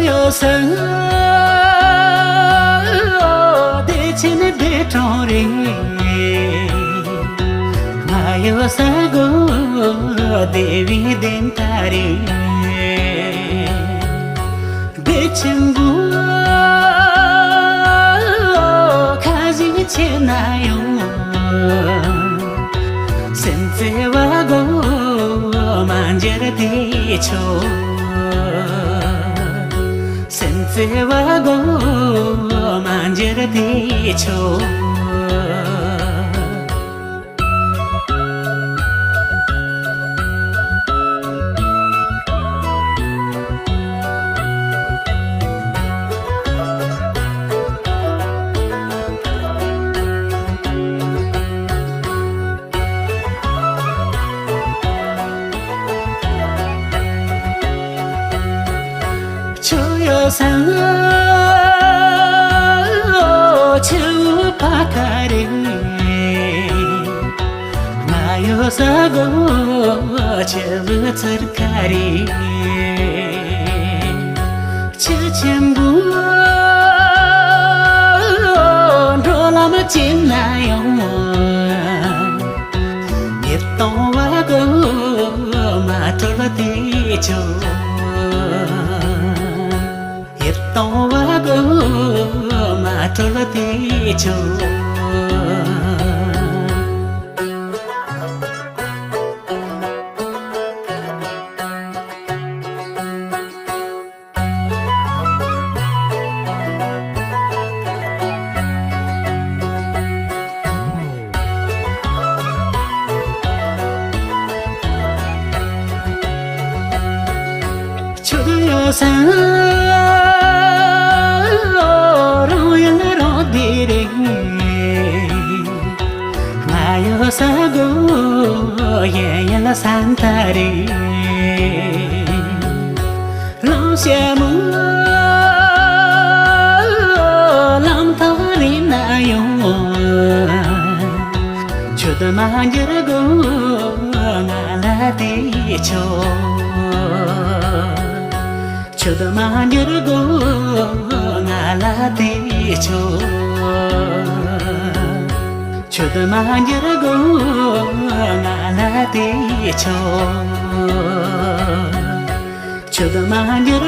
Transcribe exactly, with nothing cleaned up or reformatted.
ཡོད་ས་བདེ་ཆེན་བདེ་གྲོང་རེད། ང་ཡོད་ས་གོ་བདེ་བའི་བདེན་མཐའ་རེད། བདེ་ཆེན་པོ་ཁ་ཟིག་ཆེ་ན་ཡང་། སེམས་བརྩེ་བ་སྒོ་མ་འགྱུར་དེ་ཆོག། སེམས་བརྩེ་བ་སྒོ་མ་འགྱུར་དེ་ཆོག། ཁྱོད་ཡོད་ས་ཆུ་བོ་ཕ་ཁ་རེད། ང་ཡོད་ས་གོ་ཆུ་བོ་ཚུར་ཁ་རེད། ཆུ་ཆེན་པོ་འགྲོ་ལམ་ཅན་ན་ཡང་། ཉིས་སྟོང་བ་གོ་མ་གྲོལ་དེ་ཆོག། ཉིས་སྟོང་བ་གོ་མ་གྲོལ་དེ་ཆོག། ཁྱོད་ཡོད་ས་རང་ཡིན་རང་བདེ་རེད། ང་ཡོད་ས་གོ་ཡིན་ཡིན་ས་མཐའ་རེད། ལམ་ཞྭ་མོ་ལམ་ཐག་རིང་ན་ཡང་། ཁྱོད་མ་འགྱུར་དགོས་ང་ལ་བདེ་ཆོག། ཁྱོད་མ་འགྱུར་དགོས་ང་ལ་བདེ་ཆོག། ཁྱོད་མ་འགྱུར་དགོས་ང་ལ་བདེ་ཆོག། ཁྱོད་མ་འགྱུར་